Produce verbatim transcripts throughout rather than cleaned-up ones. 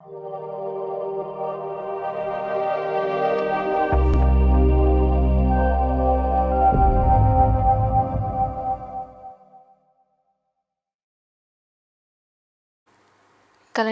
Kalan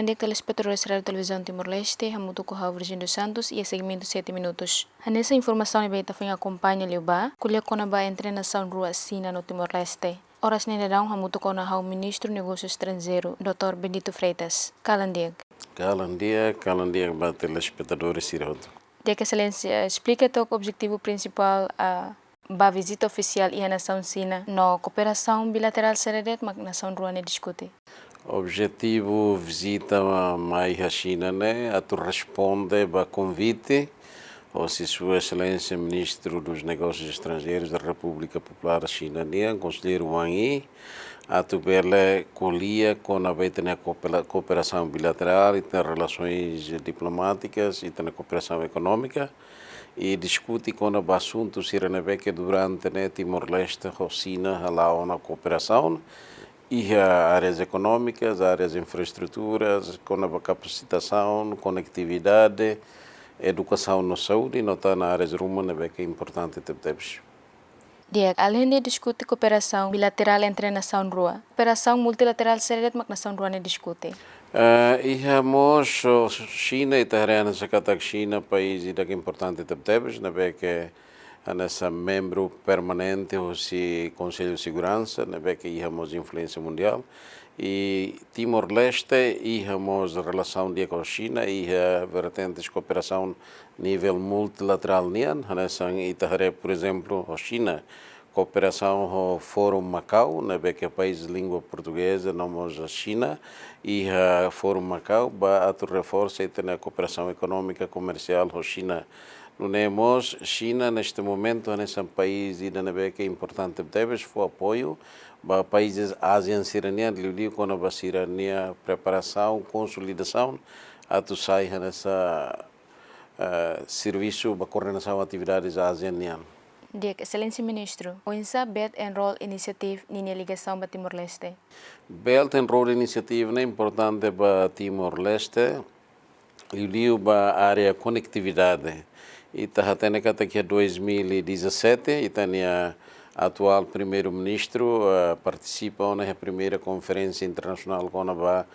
di'ak telespetadores Rádiu Televizaun Timor-Leste, hamutuk ho ha'u Virgínia dos Santos, iha segmentu sete minutos. Hanesan informasaun ne'ebé ita foin akompaña liubá, ko'alia kona-ba entre nasaun rua Xina no Timor-Leste. Oras ne'e daudaun hamutuk ona ho Ministru Negósiu Estranjeiru, doutór Bendito Freitas. Kalan di'ak. Kalan di'ak, kalan di'ak ba telespetadores sira hotu. Di'ak, Exelénsia, esplika took objetivu prinsipál, ah, ba vizita ofisiál iha nasaun Xina, no kooperasaun bilaterál saida de'it mak nasaun rua ne'e diskute. Objetivu vizita mai iha Xina ne'e atu responde ba konvite hosi Sua Exelénsia Ministru dos Negósius Estranjeirus da Repúblika Populár Xina nian, Konselleiru Wang Yi, atu bele ko'alia kona-ba ita-nia koopera-, kooperasaun bilaterál, ita-nia relasoens diplomátikas, ita-nia kooperasaun ekonómika, i diskute kona-ba asuntu sira ne'ebé ke durante ne'e Timor-Leste ho Xina hala'o ona kooperasaun iha áreas ekonómikas, áreas infraestruturas, kona-ba kapasitasaun, konetividade, edukasaun no saúde, no tan áreas ruma ne'ebé ke importante tebetebes. Di'ak, aleinde diskute kooperasaun bilaterál entre nasaun rua, kooperasaun multilaterál saida de'it mak nasaun rua ne'e diskute? Eh, iha mós, oh, Xina, ita haree hanesan katak Xina país ida ke importante tebetebes, ne'ebé ke hanesan membru permanente hosi Konsellu Seguransa, ne'ebé ke iha mós influénsia mundiál. I Timor-Leste iha mós relasaun di'ak ho Xina, iha vertentes kooperasaun nivel multilaterál nian, hanesan ita haree, por ezemplu, ho Xina, kooperasaun ho Fórum Macau, ne'ebé ke país língua portugeza, no mós Xina, iha Fórum Macau, ba atu reforsa ita-nia kooperasaun ekonómika komersiál ho Xina. Nune'e mós, Xina, neste momento, hanesan país ida ne'ebé ke importante tebes, fó apoiu ba países ASEAN sira-nian, liuliu kona-ba sira-nia preparasaun, konsolidasaun, atu sai hanesan, eh, servisu ba koordenasaun atividades ASEAN nian. Di'ak, Exelénsia Ministru, oinsá Belt and Road Initiative ninia ligasaun ba Timor-Leste? Belt and Road Initiative ne'e importante ba Timor-Leste, liuliu ba área konetividade. Ita hatene katak iha dois mil e dezassete, ita-nia atuál Primeiru-Ministru, eh, partisipa ona iha primeira konferénsia internasionál kona-ba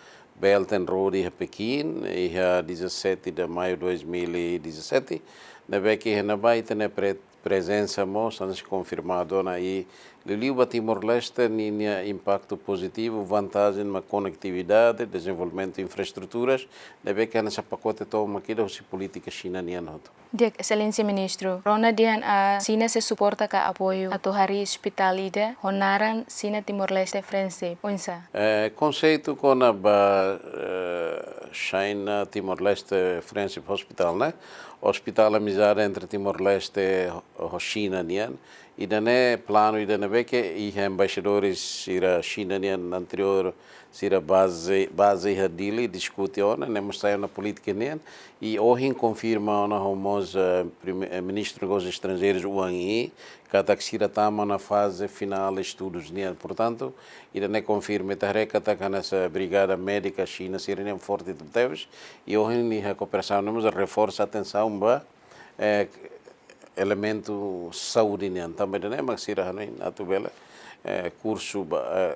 Belt and Road iha Pekin, iha dezassete de maio dois mil e dezassete, ne'ebé ke iha ne'ebá ita-nia pre-, prezensa mós hanesan konfirmadu ona i liuliu ba Timor-Leste ninia impaktu pozitivu, vantajen ba konetividade, dezenvolvimentu infraestruturas, ne'ebé ke hanesan pakote tomak ida hosi polítika Xina nian hotu. Di'ak, Exelénsia Ministru, rona dehan, ah, Xina sei suporta ka apoiu atu harii ospitál ida ho naran Xina Timor-Leste Friendship, oinsá? Eh, konseitu kona-ba, eh, China Timor-Leste Friendship Hospital ne'e, ospitál amizade entre Timor-Leste ho Xina nian. Ida-ne'e planu ida ne'ebé ke iha embaixadores sira Xina nian anteriór sira baze, baze iha Dili, diskute ona, ne'e mós sai ona polítika nian. I ohin konfirma ona ho mós, eh, prime-, eh, Ministru Negósius Estranjeirus Wang Yi, katak sira tama ona faze finál estudus nian. Portantu, ida-ne'e konfirma, ita haree katak hanesan brigada médika Xina sira-nian forte tebes. I ohin ninia kooperasaun ne'e mós reforsa atensaun ba, eh, elementu saúde nian. Tanba ida-ne'e mak sira hanoin atu bele, eh, kursu ba, eh,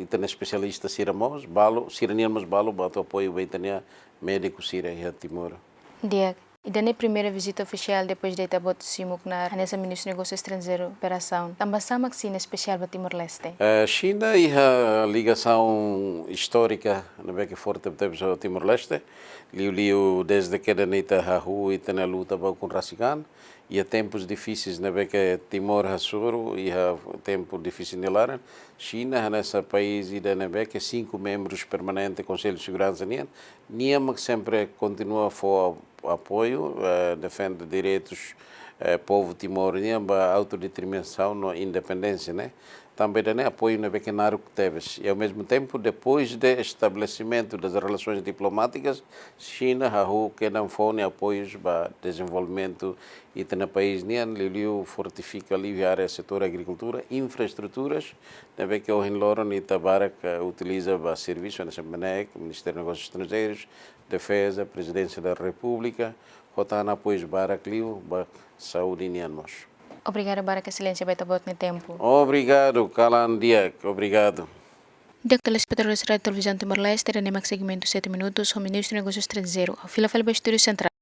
ita-nia espesialista sira mós balu, sira-nian mós balu ba atu apoiu ba ita-nia médiku sira iha Timor. Di'ak, ida-ne'e primeira vizita ofisiál depois de ita-boot simu knaar hanesan Ministru Negósiu Estranjeiru kooperasaun. Tanba sá mak Xina espesiál ba Timor-Leste? Eh, Xina iha ligasaun istórika ne'ebé ke forte tebes ho Timor-Leste, liuliu desde kedan ita hahú ita-nia luta ba ukun rasik an, iha tempus difisil ne'ebé ke Timor hasoru, iha tempu difisil nia laran, Xina hanesan país ida ne'ebé ke sinku membrus permanente Konsellu Seguransa nian, nia mak sempre kontinua fó apoiu, eh, defende direitus, eh, povu Timor nian ba autodeterminasaun no independénsia, ne'e. Tanba ida-ne'e apoiu ne'ebé ke naruk tebes. E ao mesmo tempo, depois de estabelecimento das relações diplomáticas, Xina hahú kedan fó nia apoius ba dezenvolvimentu ita-nia país nian, liuliu fortifika liu iha área setór agrikultura, infraestruturas, ne'ebé ke ohin loron ita barak, eh, utiliza ba servisu, hanesan MNEK, Ministériu Negósius Estranjeirus, Defeza, Prezidénsia da Repúblika, ho tan apoius barak liu ba saúde nian mós. Obrigada barak, Exelénsia, ba Ita-Boot nia tempu. Obrigadu, kalan di'ak, obrigadu. Di'ak, telespetadores Rádiu Televizaun Timor-Leste, ida-ne'e mak segmentu Sete Minutos ho Ministru Negósiu Estranjeiru. Fila fali ba Estúdiu Sentrál.